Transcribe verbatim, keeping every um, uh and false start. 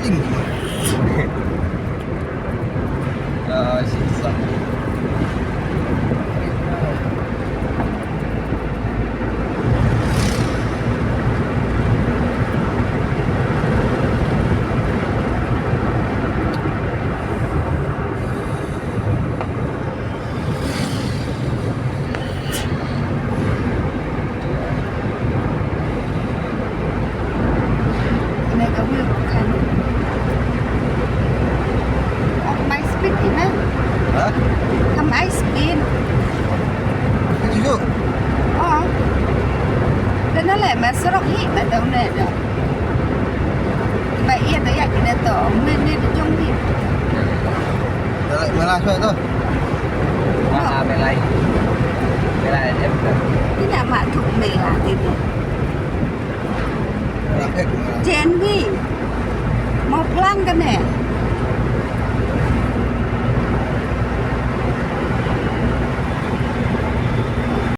Ah, she's Kane ka wheel ka khan. Kam ai speed hi me. Ha? Kam ai speed. Ka jujuk. Oh. Te na le me surok hi me dau ne da. Ba ïa da ïa kine to me ne da jong hi. Da le me la shuwa to. Ah, ah, me lai. Me lai em ka. Ina ma thuk me la ti ti. Jen wi. Mo plan kane.